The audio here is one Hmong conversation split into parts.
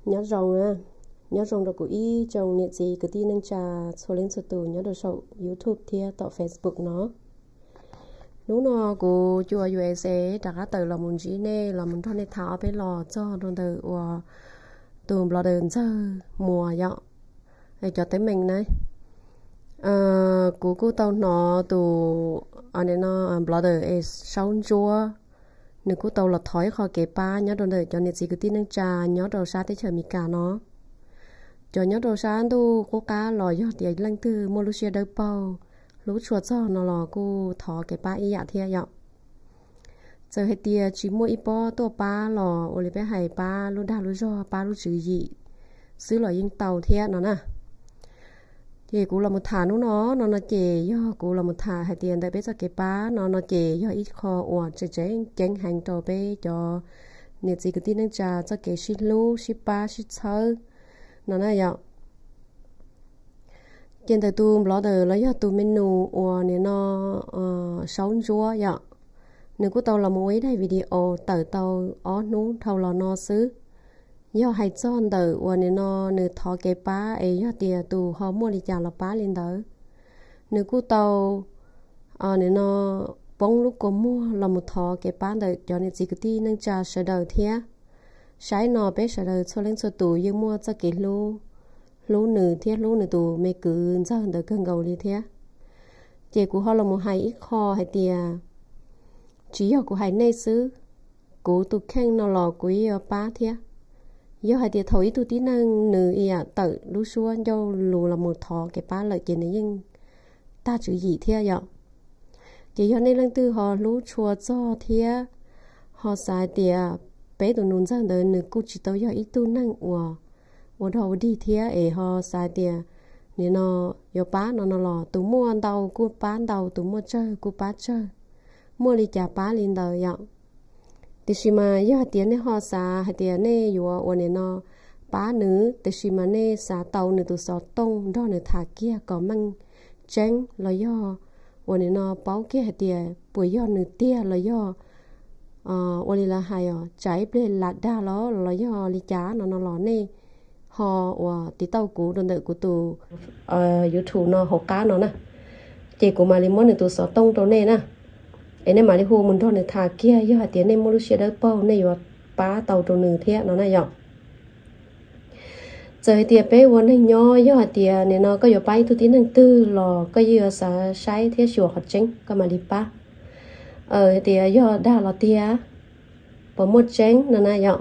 Nyob zoo, nyob zoo rau kuv ib tsoom niam txiv kwv tij neej tsa txhua leej txhua tus nyob rau saum YouTube thiab tom Facebook no. Hnub no kuv cov U S A rov qab tawm los mus ntsib nej los mus nrog nej tham ob peb los txog rau ntawm uas tus blogger Ntxawg Muas yom, cov teeb meem na. Kuv kuj tau hnov tus, no, blogger Saub Ntsuab, nws kuj tau los thov ib qho kev pab nyob rau ntawm cov niam txiv kwv tij neej tsa nyob rau sab teb chaws Amelikas no. Cov nyob rau sab ntuj qub qab los yog tias leej twg muaj lub siab dawb paug, hlub tshua txog no los kuj thov kev pab ib yam thiab yom. Txawm hais tias tsis muaj ib pob tuaj pab los ua li peb hais pab lub dag lub zog, pab lub tswv yim xwb los yeej tau thiab no na. Ces kuv los mus tham hnub no, no no ces yog kuv los mus tham hais tias ntawm peb txoj kev pab no no ces yog ib qho uas tseem tseem ceeb heev rau peb cov niam txiv kwv tij neej tsa txoj kev sib hlub sib pab sib txhawb no na yom. Ces ntawm tus blogger los yog tus me nus uas nim no Saub Ntsuab yom, nws kuj tau los mus ua ib daim video tawm tau ob hnub dhau los no xwb. Yog hais txog ntawm uas nim no nws thov kev pab es yog tias tus ho muaj li cas los pab li ntawd. Nws kuj tau nim no poob lub kua muag los mus thov kev pab ntawm cov niam txiv kwv tij neej tsa sawv daws thiab. Saib no peb sawv daws txhua leej txhua tus yeej muaj txoj kev hlub, hlub nws thiab hlub nws tus me kwv Ntxawg ntawd kawg nkaus li thiab. Ces kuv ho los mus hais ib qho hais tias tsis yog kuv hais nej xwb, kuv tus kheej no los kuv yuav pab thiab. Yog hais tias thaum ib tug tib neeg nws yam tawm lub suab ncauj lus los mus thov kev pab lawm ces nws yeej tag tswv yim thiab yom. Ces yog nej leej twg ho hlub tshua txog thiab ho xav hais tias peb tus nus Ntxawg ntawd nws kuj tsis tau yog ib tug neeg uas ua dog ua dig thiab es ho xav hais tias nim no yuav pab no no los tus muaj ntau kuj pab ntau, tus muaj tsawg kuj pab tsawg, muaj li cas pab li ntawd yom. Tiam sis mas yog hais tias nej ho xav hais tias nej yuav ua nim no pab nws, tiam sis mas nej xav tau nws tus xov tooj nrog nws tham kiag kom meej tseeb los yog ua nim no paub kiag hais tias puas yog nws tiag los yog ua li lawv hais os, tsam ib pliag lam dag los los yog li cas no no los nej ho uas tiv tauj kuv rau ntawm kuv tus YouTube no hauv qab no na, ces kuv mam li muab nws tus xov tooj rau nej na. Es nej mam li hu mus nrog nws tham kiag, yog hais tias nej muaj lub siab dawb paug nej yuav pab tau rau nws thiab no na yom. Txawm hais tias peb ua neeg nyob, yog hais tias nim no koj yuav pab ib tug tib neeg twg los koj yeej yuav xav saib thiab xyuas qhov tseeb koj mam li pab. Hais tias yog dag los tiag, puas muaj tseeb no na yom,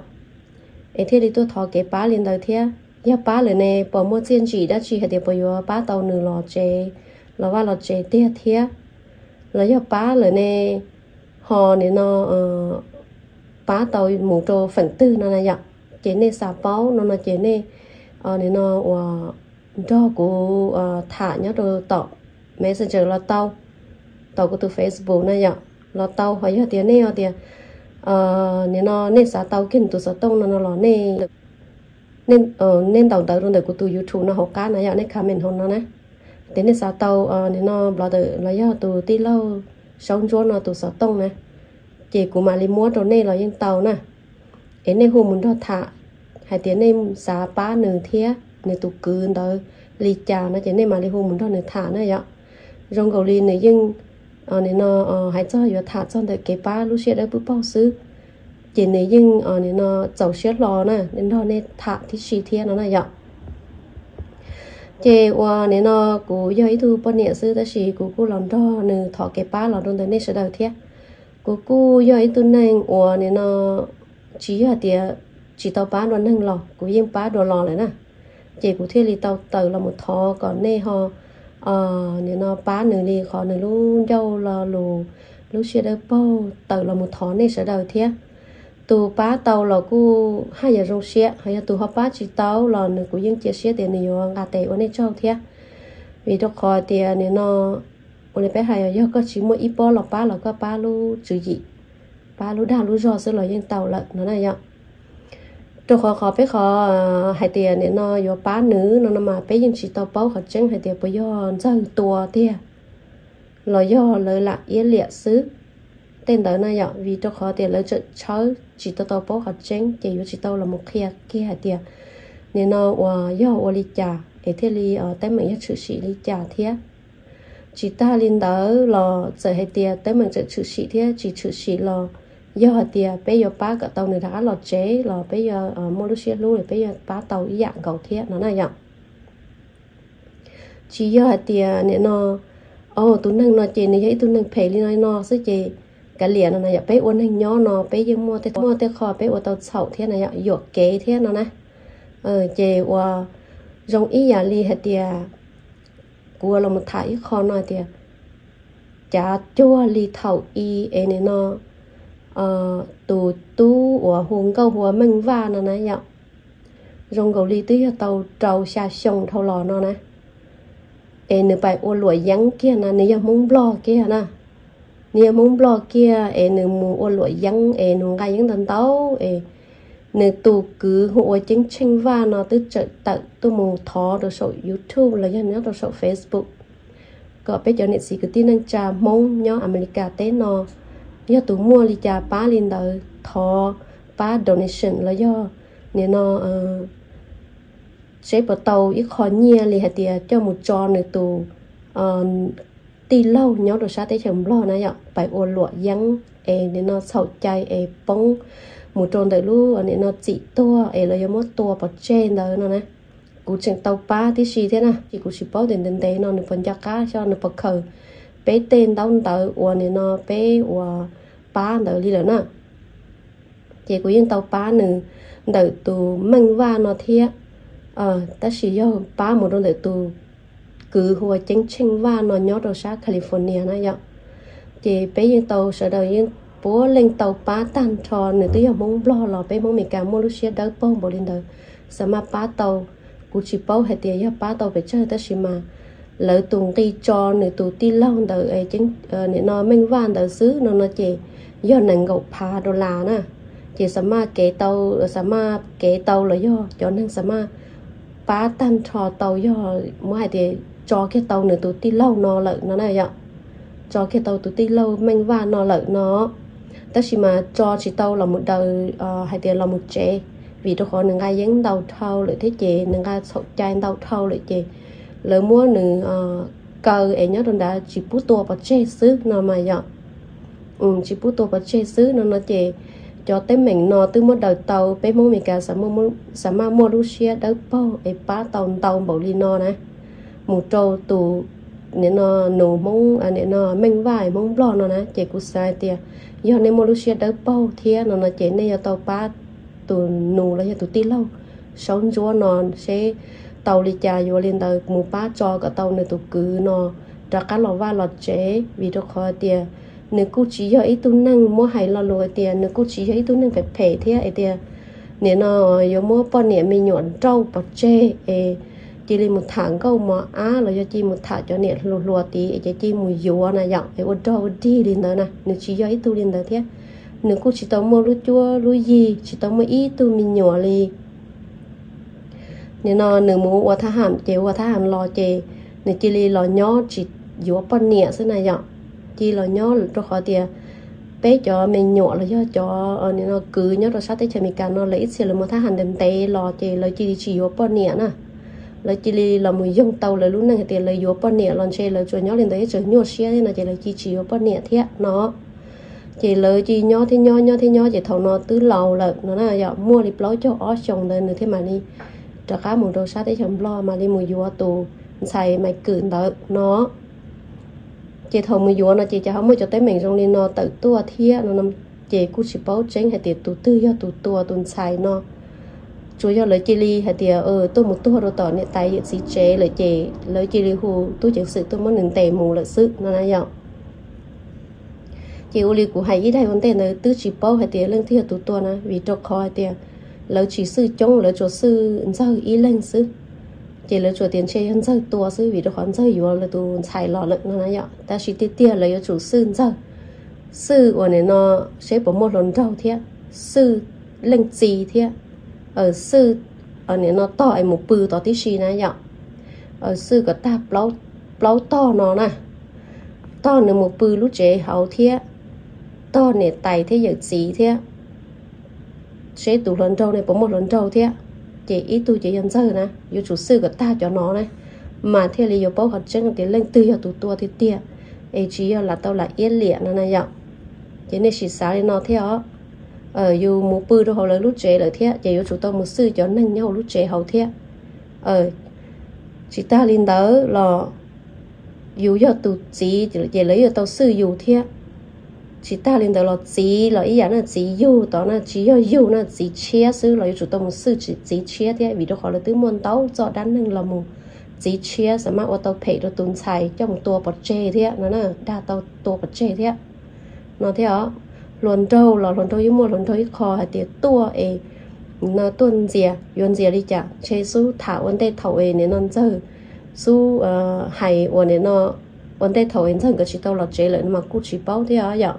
es thiaj li tuaj thov kev pab li ntawd thiab. Yog pab lawm ne, puas muaj txiaj ntsim dab tsi hais tias puas yuav pab tau nws los tsev, los vaj los tsev tiag thiab? Los yog pab lawm ne, ho nim no pab tau mus rau feem twg no na yom. Ces nej xav paub no no ces nej nim no uas nrog kuv tham nyob rau tom Messenger los tau, tom kuv tus Facebook na yom, los tau. Ho yog tias nej tias nim no nej xav tau kiag nws tus xov tooj no no los nej nej ntaus ntawv rau ntawm kuv tus YouTube no hauv qab na yom, nej comment hauv no na, tias nej xav tau nim no blogger los yog tus tij laug Saub Ntsuab no tus xov tooj na, ces kuv mam li muab rau nej los yeej tau na. Es nej hu mus nrog tham hais tias nej xav pab nws thiab nws tus kwv ntawd li cas no ces nej mam li hu mus nrog nws tham na yom. Zoo nkaus li nws yeej nim no hais txog yuav tham txog ntawm kev pab lub siab dawb paug xwb, ces nws yeej nim no txaus siab hlo na, nrog nej tham tib si thiab no na yom. Ces uas nim no kuv yog ib tug poj niam xwb tab sis kuv kuj los nrog nws thov kev pab los rau ntawm nej sawv daws thiab. Kuv kuj yog ib tug neeg uas nim no tsis yog tias tsis tau pab dua neeg los kuv yeej pab dua los lawm na. Ces kuv thiaj li tau tawm los mus thov kom nej ho nim no pab nws li qhov nws lub ncauj lo lus, lub siab dawb paug tawm los mus thov nej sawv daws thiab. Tus pab tau los kuj haj yam zoo siab, ho yog tus ho pab tsis tau los nws kuv yeej cia siab tias nws yuav nqa tes ua nej tsaug thiab. Vim rau qhov tias nim no ua li peb hais, yog koj tsis muaj ib pob los pab los koj pab lub tswv yim, pab lub dag lub zog xwb los yeej tau lawm no na yom. Rau qhov qhov peb qhov hais tias nim no yuav pab nws no no mas peb yeej tsis tau paub qhov tseeb hais tias puas yog Ntxawg tua tiag los yog lawv lam iab liam xwb. tej ntawd na yom, vim rau qhov tias lawv tseem tshawb tsis tau tau paub qhov tseeb ces yuav tsis tau los mus qhia kiag hais tias nim no uas yog ua li cas es thiaj li teeb meem yog tshwm sim li cas thiab. Tsis tag li ntawd los txawm hais tias teeb meem tseem tshwm sim thiab tsis tshwm sim los yog hais tias peb yuav pab kom tau nws rov qab los tsev los peb yuav muaj lub siab hlub los peb yuav pab tau ib yam nkaus thiab no na yom. Tsis yog hais tias nim no, o, tus neeg no ces nws yog ib tug neeg phem li no no xwb ces kav liam no na yom. Peb ua neeg nyob no peb yeej muaj tej, muaj tej qho peb ua tau txhaum thiab na yom, yuam kev thiab no na. Ces uas zoo ib yam li hais tias kuv ua los mus tham ib qho no hais tias cav cuag li thaum i es nim no tus tub uas hu nkauj hu ua Meej Vaj no na yom, zoo nkaus li twb yog tau rau xya xyoo dhau los no na, es nws pais ua luam yeeb kiag na, nws yog Hmoob Nplog kiag na. Nws yog Hmoob Nplog kiag es nws mus ua luam yeeb es nws nqa yeeb ntau ntau es nws tus kwv hu ua Ceeb Tsheej Vaj no twb tseem tawm tuaj mus thov rau saum YouTube los yog nyob rau saum Facebook kom peb cov niam txiv kwv tij neej tsa Hmoob nyob Amelikas teb no yog tus muaj li cas pab li ntawd, thov pab donation los yog nim no seb puas tau ib qho nyiaj li hais tias coj mus tso nws tus tij laug nyob rau sab teb chaws Nplog na yom, pais ua luam yeeb es nim no txhaum cai es poob mus rau ntawm lub nim no txim tuag es lawv yuav muab tua pov tseg ntawd no na. Kuv tseem tau pab tib si thiab na, ces kuv tsis paub tias ntev ntev no nws puas nco qab xyov nws puas khaws peb tej ntaub ntawv uas nim no peb uas pab ntawd li lawm na. Ces kuv yeej tau pab nws ntawm tus Meej Vaj no thiab, tab sis yog pab mus rau ntawm tus kwv hu ua Ceeb Tsheej Vaj no nyob rau sab California na yom. Ces peb yeej tau, sawv daws yeej puav leej tau pab tag nrho, nws twb yog Hmoob Nplog los peb Hmoob Meskas muaj lub siab dawb paug npaum li ntawd, xa maj pab tau. Kuv tsis paub hais tias yog pab tau pes tsawg tab sis mas lawv tus nqi tso nws tus tij laug ntawd nim no Meej Vaj ntawd xwb no no ces yog nees nkaum phav dollar na. Ces xa maj kev tau, xa maj kev tau los yog cov neeg xa maj pab tag nrho tau yog muab hais tias tso kiag tau nws tus tij laug no lawm no na yom. Tso kiag tau tus tij laug Meej Vaj no lawm no, tab sis mas tso tsis tau los mus daws hais tias los mus tsev, vim rau qhov nws nqa yeeb ntau dhau lawm thiab ces nws nqa txhaum cai ntau dhau lawm ces lawv muab nws kaw es nyob rau nrad tsis pub tua pov tseg xwb no mas yom. Tsis pub tua pov tseg xwb no no ces cov teeb meem no twb muab daws tau, peb Hmoob Meskas xa maj muaj lub siab dawb paug es pab tau ntau npaum li no na, mus rau tus nim no nus Hmoob, nim no Meej Vaj Hmoob Nplog no na, ces kuv xav hais tias yog nej muaj lub siab dawb paug thiab no no ces nej yuav tau pab tus nus los yog tus tij laug Saub Ntsuab no seb tau li cas yuav li ntawd mus pab tso kom tau nws tus kwv no rov qab los vaj los tsev, vim rau qhov tias nws kuj tsis yog ib tug neeg muab hais lo lus hais tias nws kuj tsis yog ib tug neeg phem phem thiab hais tias nim no yuav muab poj niam me nyuam nrauj pov tseg es cia li mus tham nkauj mos ab los yog cia li mus tham cov niam hluas hluas tid es ces cia li mus yuav na yom, es ua dog ua dig li ntawd na. Nws tsis yog ib tug li ntawd thiab. Nws kuj tsis tau muaj lub cuab lub yig, tsis tau muaj ib tug me nyuam li. Nim no nws mus ua thab ham ces ua thab ham los ces nws cia li los nyob tsis yuav poj niam xwb na yom. Cia li los nyob rau qhov tias peb cov me nyuam los yog cov nim no kwv nyob rau sab teb chaws Amelikas no lawv ib txhia lawv mus thab ham ntev ntev los ces lawv cia li tsis yuav poj niam na. Lawv cia li los mus yoog tau lawv lub neej hais tias lawv yuav poj niam los ntshe lawv tsuas nyob li ntawd ib tseem nyuaj siab thiab no ces lawv cia li tsis yuav poj niam thiab no. Ces lawv cia li nyob thiab nyob, nyob thiab nyob ces thaum no twb laus lawm no na yom, muaj li plaub caug ob xyoos ntawd nws thiaj mam li rov qab mus rau sab teb chaws Nplog mam li mus yuav tus ntxhais Maiv Kwm ntawd no. Ces thaum mus yuav no ces cas ho muaj cov teeb meem zoo li no tawm tuaj thiab no, ces kuj tsis paub tseeb hais tias tus twg yog tus tua tus ntxhais no. Tsuas yog lawv cia li hais tias tuaj mus tuag rau tom niam tais yawm txiv tsev lawm ces lawv cia li hu tub ceev xwm tuaj muab nws ntes mus lawm xwb no na yom. Ces ua li kuv hais ib daim ua ntej ntawd twb tsis paub hais tias leej twg yog tus tua na, vim rau qhov hais tias lawv tsis xwj coob, lawv tsuas xwj Ntxawg ib leeg xwb. Ces lawv tsuas tias ntshe yog Ntxawg tua xwb vim rau qhov Ntxawg yuav lawv tus ntxhais los lawm no na yom. Tab sis tiag tiag lawv yuav tsum xwj Ntxawg, xwj uas nim no seb puas muaj hluas nraug thiab, xwj leej txiv thiab, xwj nim no tog es mus pw tod tib si na yom. Xwj kom tag plaub tog no na, tog nws mus pw lub tsev hauv thiab, tog niam tais thiab yawm txiv thiab, seb tus hluas nraug ne puas muaj hluas nraug thiab. Ces ib tug ces yog ntxawg na, yuav tsum xwj kom tag cov no na, mas thiaj li yuav paub qhov tseeb tias leej twg yog tus tua tiag tiag, es tsis yog lam tau lam iab liam no na yom. Ces nej sim xav li no thiab os. Yus mus pw rau hauv lawv lub tsev lawm thiab ces yuav tsum tau mus xwj cov neeg nyob hauv lub tsev hauv thiab. Tsis tag li ntawd los yus yog tus txiv ces lawv yuav tau xwj yus thiab. Tsis tag li ntawd los txiv los ib yam na, txiv yug tod na, tsis yog yug na, txiv tshiab xwb los yuav tsum tau mus xwj txiv tshiab thiab, vim rau qhov lawv twb muaj ntau txoj dab neeg los mus txiv tshiab xam maj ua tau phem rau tus ntxhais coj mus tua pov tseg thiab no na, dag tau tua pov tseg thiab no thiab os. Hluas nraug los hluas nraug yeej muaj hluas nraug ib qho hais tias tuaj es no tuaj ntxias, yuav ntxias li cas ntshe xub tham ua ntej thaum es nim no ntxawg xub hais ua nim no ua ntej thaum es ntxawg nkawd tsis tau los tsev lawm mas kuj tsis paub thiab os yom.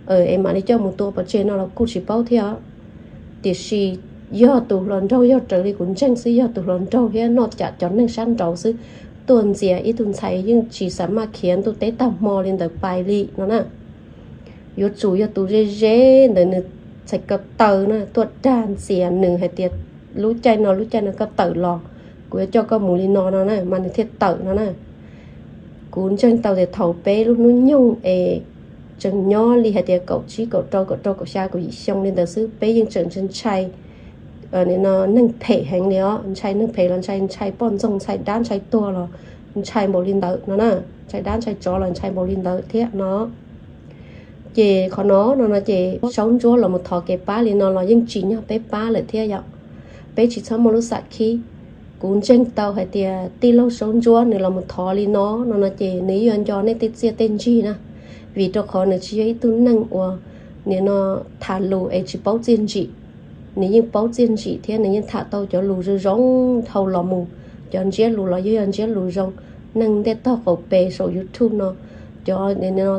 Es mam li coj mus tua pov tseg no los kuj tsis paub thiab os. Tiam sis yog tus hluas nraug yog raws li kuv ntseeg xwb yog tus hluas nraug thiab noj cam cov neeg sab nraud xwb, tuaj ntxias ib tug ntxhais yeej tsis xam maj khiav ntuj teb tag hmo li ntawd pais li no na. Yuav tsum yog tus ze ze ntawd nws txhais ko taw na tuaj dag ntxias nws hais tias lub caij no lub caij no koj tawm los, kuv yuav coj koj mus li no no na mas nws thiaj tawm no na. Kuv ntseeg tau tias thaum peb lub hnub nyoog es tseem nyob li hais tias kaum tsib kaum rau kaum rau kaum xya kaum yim xyoo li ntawd xwb peb yeej tseem ntshai neeg phem heev li os, ntshai neeg phem los ntshai, ntshai poj ntxoog, ntshai dab, ntshai tuag los ntshai npaum li ntawd no na, ntshai dab ntshai tsov los ntshai npaum li ntawd thiab no. Ces qhov no no no ces Saub Ntsuab los mus thov kev pab li no los yeej tsim nyog peb pab lawm thiab yom. Peb tsis txhob muaj lub xam khib. Kuv ntseeg tau hais tias tij laug Saub Ntsuab nws los mus thov li no no no ces nws yeej yuav nco nej tej txiaj tej ntsig na, vim rau qhov nws tsis yog ib tug neeg uas nim no tham lus es tsis paub txiaj ntsim. Nws yeej paub txiaj ntsim thiab nws yeej tham tau cov lus zoo zoo dhau los mus, cov ntsiab lus los yeej yog ntsiab lus zoo. Neeg ntiaj tog qaum pes saum YouTube no, cov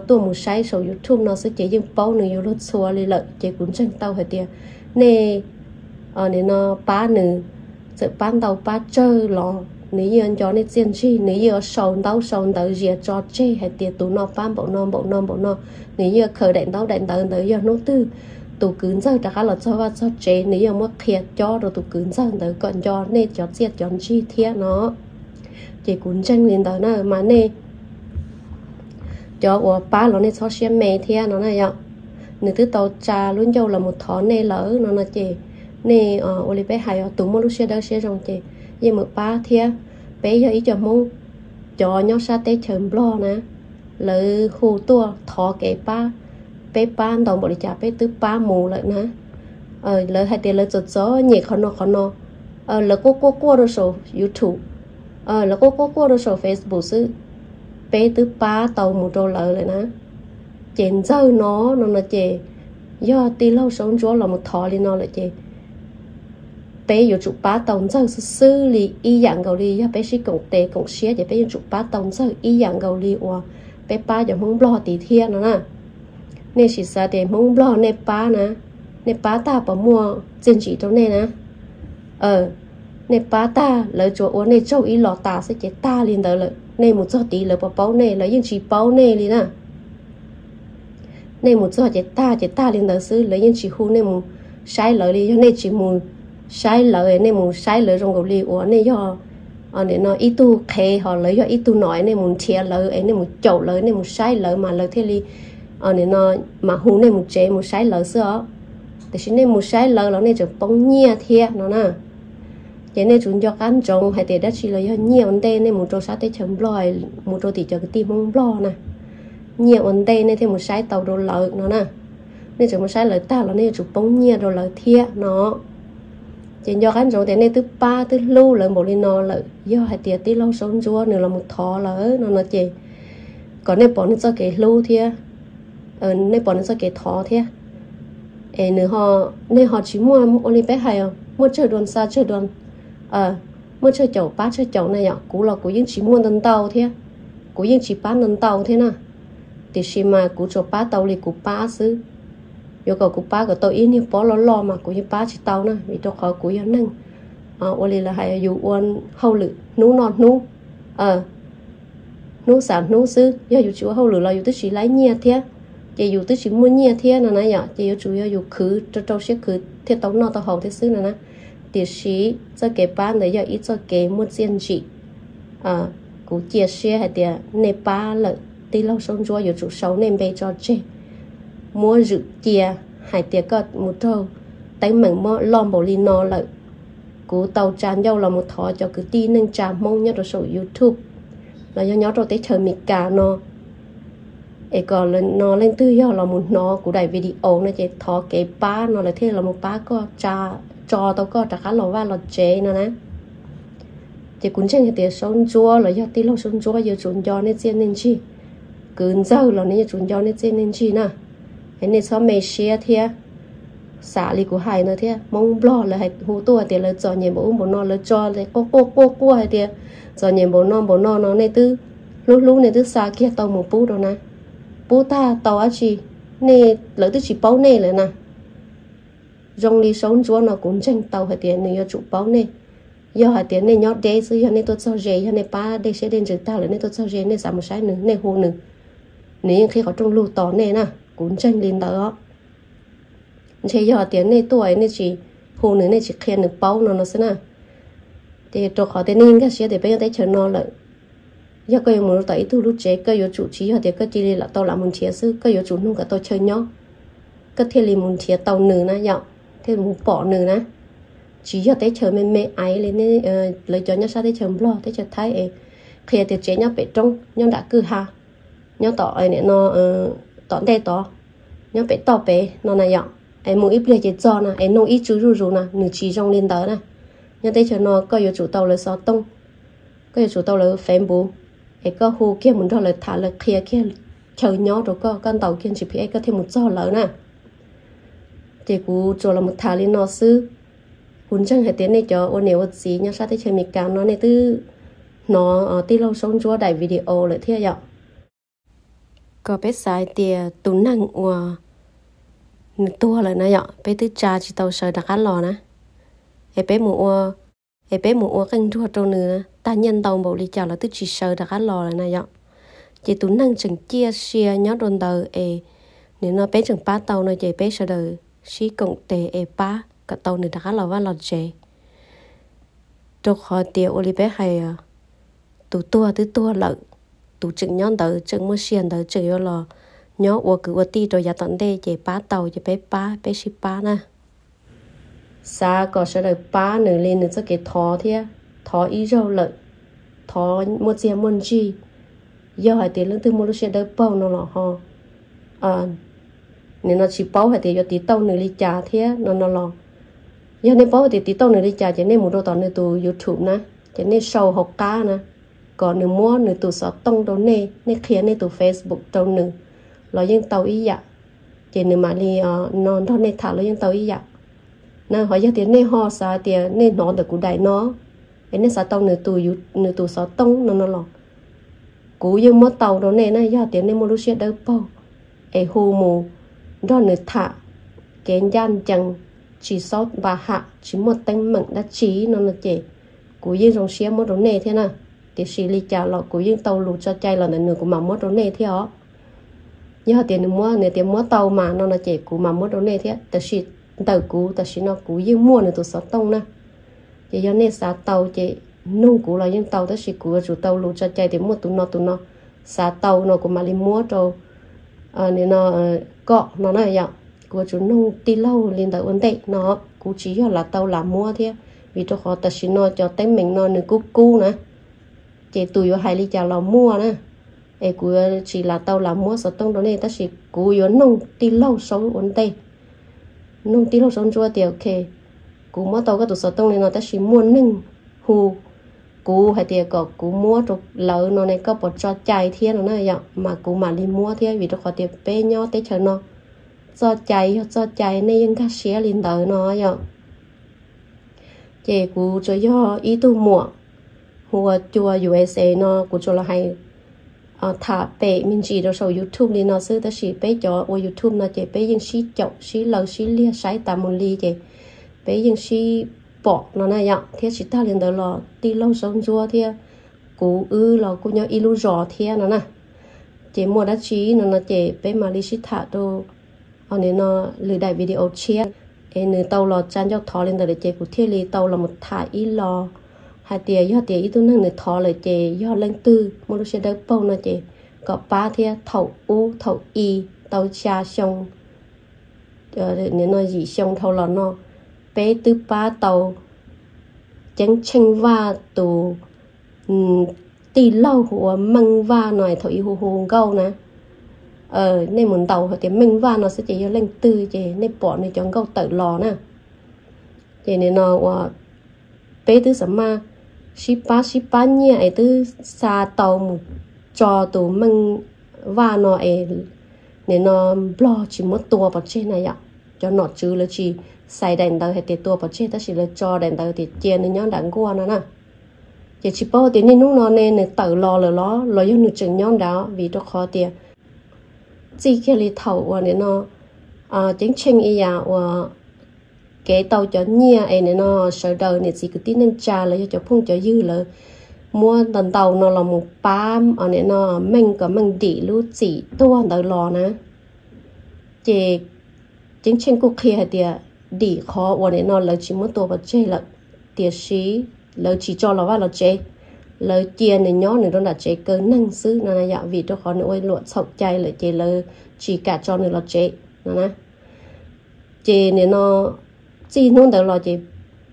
tuaj mus saib saum YouTube no xwb ces yeej paub nws yuav luag txhua li lawm. Ces kuv ntseeg tau hais tias nej nim no pab nws, txawm pab ntau pab tsawg los nws yeej yuav nco nej txiaj ntsig, nws yeej yuav sau ntaub sau ntawv zias tso tseg hais tias tus no pab npaum no npaum no npaum no, nws yeej yuav khaws daim ntaub daim ntawv ntawd yog hnub twg tus kwv ntxawg rov qab los txog vaj txog tsev nws yeej yuav muab qhia cob rau tus kwv ntxawg ntawd kom nco nej cov txiaj cov ntsig thiab no. Ces kuv ntseeg li ntawd na mas nej cov uas pab los nej txhob siab me thiab no na yom. Nws twb tau tsa lub ncauj los mus thov nej lawm no no ces nej ua li peb hais os, tus muaj lub siab dawb siab zoo ces yeej mus pab thiab. Peb yog ib co Hmoob cov nyob sab teb chaws Nplog na, lawv hu tuaj thov kev pab, peb pab ntau npaum li cas peb twb pab mus lawm na. Lawv hais tias lawv txom txom nyem qhov no qhov no, lawv quaj quaj quaj rau saum YouTube, lawv quaj quaj quaj rau saum Facebook xwb, peb twb pab tau mus rau lawv lawm na. Ces ntxawg no no no ces yog tij laug Saub Ntsuab los mus thov li no lawm ces peb yuav tsum pab tau ntxawg xwb xwb li ib yam nkaus li yog peb sib koom tes koom siab ces peb yuav tsum pab tau ntxawg ib yam nkaus li uas peb pab cov Hmoob Nplog tid thiab no na. Nej sim xav tias Hmoob Nplog nej pab na, nej pab tag puas muaj txiaj ntsim rau nej na? Nej pab tag lawv tsuas ua nej tsaug ib los tas xwb ces tag li ntawd lawm. Nej mus txog tid lawv puas paub nej? Lawv yeej tsis paub nej li na. Nej mus txog ces tag ces tag li ntawd xwb, lawv yeej tsis hu nej mus saib lawv li. Yog nej tsis mus saib lawv, nej mus saib lawv zoo nkaus li uas nej yog nim no ib tug qhev ho lawv yog ib tug nom, nej mus nrhiav lawv es nej mus caum lawv, nej mus saib lawv mas lawv thiaj li nim no mam hu nej mus tsev mus saib lawv xwb os. Tiam sis nej mus saib lawv los nej tseem poob nyiaj thiab no na. Ces nej tsum nco qab ntsoov hais tias dab tsi los yog nyiaj ua ntej nej mus rau sab teb chaws Nplog, mus rau tim cov kwv tij Hmoob Nplog na, nyiaj ua ntej nej thiaj mus saib tau rau lawv no na. Nej tseem mus saib lawv tag los nej yuav tsum poob nyiaj rau lawv thiab no. Ces nco qab ntsoov tias nej twb pab twb hlub lawv npaum li no lawm, yog hais tias tij laug Saub Ntsuab nws los mus thov lawm no no ces kom nej pom nws txoj kev hlub thiab nej pom nws txoj kev thov thiab. Es nws, nej ho tsis muaj ua li peb hais, muaj tsawg dua xa tsawg dua, muaj tsawg caum pab tsawg caum na yom. Kuv los kuv yeej tsis muaj ntau ntau thiab, kuv yeej tsis pab ntau ntau thiab na. Tiam sis mas kuv tsuas pab tau li kuv pab xwb. Yuav kom kuv pab kom tau ib niag pob loj loj mas kuv yeej pab tsis tau na, vim rau qhov kuv yog neeg ua li lawv hais yus ua hauj lwm hnub noj hnub, hnub xam hnub xwb. Yog yus tsis ua hauj lwm los yus twb tsis laib nyiaj thiab. Ces yus twb tsis muaj nyiaj thiab no na yom, ces yuav tsum yog yus khwv rau rau siab khwv thiaj tau noj tau haus thiab xwb no na. Tiam sis txoj kev pab ntawd yog ib txoj kev muaj txiaj ntsim. Kuv cia siab hais tias nej pab lawm, tij laug Saub Ntsuab yuav tsum sau nej npe tso tseg, muab zwm cia hais tias koj mus raug teeb meem loj npaum li no lawm. Kuv tau tsa ncauj los mus thov cov kwv tij neej tsa Hmoob nyob rau saum YouTube los yog nyob rau teb chaws Amelikas no, es kom no leej twg yog los mus hnov kuv daim video no ces thov kev pab no lawv thiaj los mus pab koj, tsa, tso tau koj rov qab los vaj los tsev no na. Ces kuv ntseeg hais tias Saub Ntsuab los yog tij laug Saub Ntsuab yuav tsum nco nej txiaj nej ntsig, kwv ntxawg los nws yuav tsum nco nej txiaj nej ntsig na. Es nej txhob me siab thiab, xav li kuv hais ntawd thiab. Hmoob Nplog lawv hais, hu tuaj hais tias lawv txom nyem npaum ub npaum no, lawv tso quaj quaj quaj quaj hais tias txom nyem npaum no npaum no no, nej twb hlub hlub nej twb xa kiag tau mus pub rau na. Pub tag tau dab tsi, nej, lawv twb tsis paub nej lawm na. Zoo li Saub Ntsuab no kuv ntseeg tau hais tias nws yuav tsum paub nej. Yog hais tias nej nyob deb xwb, yog nej tuaj txog ze, yog nej pab dej siab dej ntsws tag lawm nej tuaj txog ze nej xav mus saib nws, nej hu nws, nws yeej qhib qhov rooj lug tos nej na, kuv ntseeg li ntawd os. Ntshe yog tias nej tuaj nej tsis hu nws, nej tsis qhia nws paub no no xwb na. Ces rau qhov tias nej nkag siab tias peb nyob teb chaws no lawm, yog koj yuav mus rau tom ib tug lub tsev, koj yuav tsum tsis yog tias koj cia li lam tau lam mus nrhiav xwb, koj yuav tsum nug kom tau chaw nyob, koj thiaj li mus nrhiav tau nws na yom, thiaj mus pom nws na. Tsis yog teb chaws me me aiv li lawv cov nyob sab teb chaws Nplog teb chaws Thaib es qhia tias tsev nyob pem roob, nyob nram kwj ha, nyob tom, no, tom ntej tod, nyob pem toj pem no na yom. Es mus ib pliag ces txog na, es noog ib tsw zuj zus na, nws tsis zoo li ntawd na. Nyob teb chaws no koj yuav tsum tau lawv xov tooj, koj yuav tsum tau lawv Facebook, es koj hu kiag mus nrog lawv tham, lawv qhia kiag chaw nyob rau koj, koj ntaus kiag G P S koj thiaj mus txog lawv na. Ces kuv tsuas los mus tham li no xwb. Kuv ntseeg hais tias nej cov ua niam ua txiv nyob sab teb chaws Amelikas no nej twb hnov tij laug Saub Ntsuab daim video lawm thiab yom. Kom peb xav hais tias tus neeg uas nws tuag lawm na yom, peb twb tsa tsis tau sawv rov qab los na, es peb mus ua, es peb mus ua qeej nruas rau nws, tag nyiaj ntau npaum li cas los twb tsis sawv rov qab los lawm na yom. Ces tus neeg tseem ciaj sia nyob rau ntawd es nim no peb tseem pab tau no ces peb sawv daws sib koom tes es pab kom tau nws rov qab los vaj los tsev. Rau qhov tias ua li peb hais, tus tuag twb tuag lawm, tus tseem nyob ntawd tseem muaj sia ntawd tseem yuav los nyob ua kwv ua tij rau yav tom ntej ces pab tau ces peb pab, peb sib pab na. Xav kom sawv daws pab nws li nws txoj kev thov thiab, thov ib zaug lawm, thov muaj txiag muaj ntsig. Yog hais tias leej twg muaj lub siab dawb paug no los ho, nim no tsis paub hais tias yuav tiv tauj nws li cas thiab no no los, yog nej paub hais tias tiv tauj nws li cas ces nej mus rau tom nws tus YouTube na, ces nej sau hauv qab na, kom nws muab nws tus xov tooj rau nej, nej qhia nej tus Facebook rau nws los yeej tau ib yam, ces nws mam li no nrog nej tham los yeej tau ib yam na. Ho yog tias nej ho xav tias nej hnov ntawm kuv daim no es nej xav tau nws tus, nws tus xov tooj no no los kuv yeej muab tau rau nej na, yog tias nej muaj lub siab dawb paug es hu mus nrog nws tham kev ncaj ncees, tsis xob npa ham, tsis muaj teeb meem dab tsi no no ces kuv yeej zoo siab muab rau nej thiab na. Tiam sis li cas los kuv yeej tau lus tso cai los ntawm nws kuv mam muab rau nej thiab os. Yog tias nws muab, nws tias muab tau mas no no ces kuv mam muab rau nej thiab, tab sis ntawm kuv tam sim no kuv yeej muaj nws tus xov tooj na. Ces yog nej xav tau ces nug kuv los yeej tau, tab sis kuv yuav tsum tau lus tso cai tias muaj tus no tus no, xav tau no kuv mam li muab rau koj no na yom. Kuv yuav tsum nug tij laug li ntawd ua ntej no, kuv tsis yog lam tau lam muab thiab, vim rau qhov tam sim no cov teeb meem no nws kub kub na, ces tus yuav hais li cas los muaj na. Es kuv yuav tsis lam tau lam muab xov tooj rau nej, tab sis kuv yuav nug tij laug Saub ua ntej, nug tij laug Saub Ntsuab tias ok, kuv muab tau koj tus xov tooj li no tab sis muaj neeg hu kuv hais tias kom kuv muab rau lawv no ne, koj puas tso cai thiab no na yom, mas kuv mam li muab thiab, vim rau qhov tias peb nyob teb chaws no txoj cai yog txoj cai, nej yeej nkag siab li ntawd no yom. Ces kuv tsuas yog ib tug muam hu ua Cua U S A no, kuv tsuas los hais tham pem me ntsis rau saum YouTube li no xwb, tab sis peb cov ua YouTube no ces peb yeej sib caum sib law sib liag saib tas mus li ces peb yeej sib pom no na yom. Thiab tsis tag li ntawd los tij laug Saub Ntsuab thiab kuv wb los kuj nyob ib lub zos thiab no na. Ces muaj dab tsi no no ces peb mam li sib tham rau, o, nim no lwm daim video tshiab. Es nws tau los tsa ncauj thov li ntawd lawm ces kuv thiaj li tau los mus tham ib los hais tias yog tias ib tug neeg nws thov lawm ces yog leej twg muaj lub siab dawb paug no ces kom pab thiab. Thaum ub thaum i tau xya xyoo, nim no yim xyoo dhau los no, peb twb pab tau Ceeb Tsheej Vaj tus tij laug hu ua Meej Vaj no, thaum i hu hu nkauj na. Nej mus ntaus hais tias Meej Vaj no xwb ces yog leej twg ces nej pom nws cov nkauj tawm los na. Ces nim no uas peb twb xam maj sib pab sib pab nyiaj es twb xa tau mus tso tus Meej Vaj no es nim no Nplog tsis muab tua pov tseg na yom. Cov nom tswv lawv tsis xaiv daim ntawv hais tias tua pov tseg tab sis lawv tso daim ntawv tias cia nws nyob nram nkuaj no na. Ces tsis paub tias niaj hnub no ne nws tawm los lawm los los yog nws tseem nyob nrad, vim rau qhov tias txij kiag li thaum uas nim no Ceeb Tsheej ib yam uas kev tau cov nyiaj es nim no sawv daws niam txiv kwv tij neej tsa los yog cov phooj cov ywg lawv muab ntau ntau no los mus pab nim no Meej kom Meej dim lub txim tuag ntawd los na. Ces Ceeb Tsheej kuj qhia hais tias dim qhov uas nim no lawv tsis muab tua pov tseg lawm, tiam sis lawv tsis tso los vaj los tsev, lawv cia nws nyob nws rau nram tsev kaw neeg xwb no na yom, vim rau qhov nws ua luam txhaum cai lawm ces lawv tsis kam tso nws los tsev no na. Ces nim no txij hnub ntawd los ces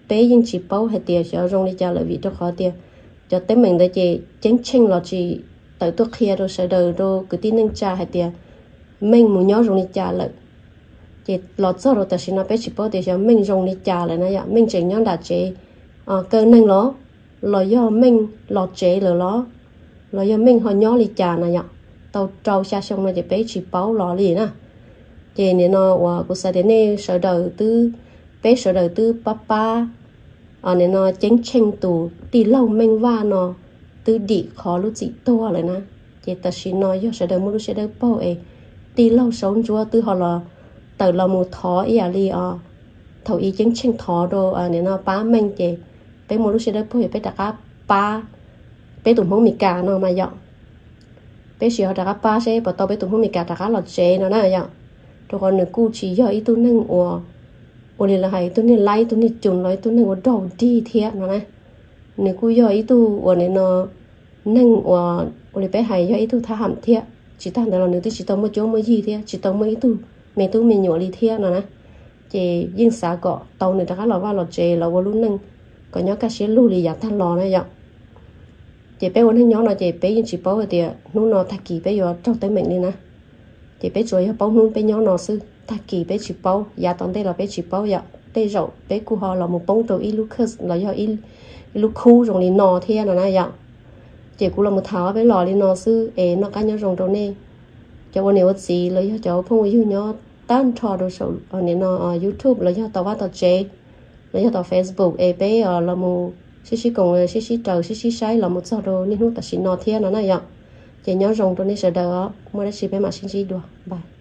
peb yeej tsis paub hais tias xyov zoo li cas lawm, vim rau qhov tias cov teeb meem ntawd ces Ceeb Tsheej los tsis tawm tuaj qhia rau sawv daws rau kwv tij neej tsa hais tias Meej mus nyob zoo li cas lawm. Ces los txog rau tam sim no peb tsis paub tias xyov Meej zoo li cas lawm na yom, Meej tseem nyob nram tsev kaw neeg los, los yog Meej los tsev lawm los, los yog Meej ho nyob li cas na yom. Tau rau xya xyoo no ces peb tsis paub los li na. Ces nim no uas kuv xav tias nej sawv daws twb, peb sawv daws twb pab pab nim no Ceeb Tsheej tus tij laug Meej Vaj no twb dim qhov lub txim tuag lawm na. Ces tam sim no yog sawv daws muaj lub siab dawb paug es tij laug Saub Ntsuab twb ho los tawm los mus thov ib yam li os thaum i Ceeb Tsheej thov rau nim no pab Meej ces peb muaj lub siab dawb paug es peb rov qab pab peb tus Hmoob Mes Kas no mas yom. Peb sim ho rov qab pab seb puas tau peb tus Hmoob Mes Kas rov qab los tsev no na yom. Rau qhov nws kuj tsis yog ib tug neeg uas, ua li lawv hais ib tug niag laib ib tug niag cum los ib tug neeg ua raug dig thiab no na. Nws kuj yog ib tug uas nim no neeg uas ua li peb hais yog ib tug thab ham thiab, tsis tag ntawd los nws twb tsis tau muaj cuab muaj yig thiab tsis tau muaj ib tug me tub me nyuam li thiab no na. Ces yeej xav kom tau nws rov qab los vaj los tsev los ua lub neej kom nyob kaj siab lug li yav tag los na yom. Ces peb ua neej nyob no ces peb yeej tsis paub hais tias hnub no tag kis peb yuav raug teeb meem li na. Ces peb tsuas yog paub hnub peb nyob no xwb, tag kis peb tsis paub, yav tom ntej los peb tsis paub yom. Tej zaum peb kuj ho los mus poob rau ib lub khus los yog ib lub khub zoo li no thiab no na yom. Ces kuv los mus tham ob peb los li no xwb es noj qab nyob zoo rau nej cov ua niam ua txiv los yog cov phooj ua ywg nyob tag nrho rau saum nim no YouTube los yog tom vaj tom tsev los yog tom Facebook es peb los mus sib sib koom sib sib raws sib sib saib los mus txog rau niaj hnub tam sim no thiab no na yom. Ces nyob zoo rau nej sawv daws os, muaj dab tsi peb mam sib ntsib dua, bye.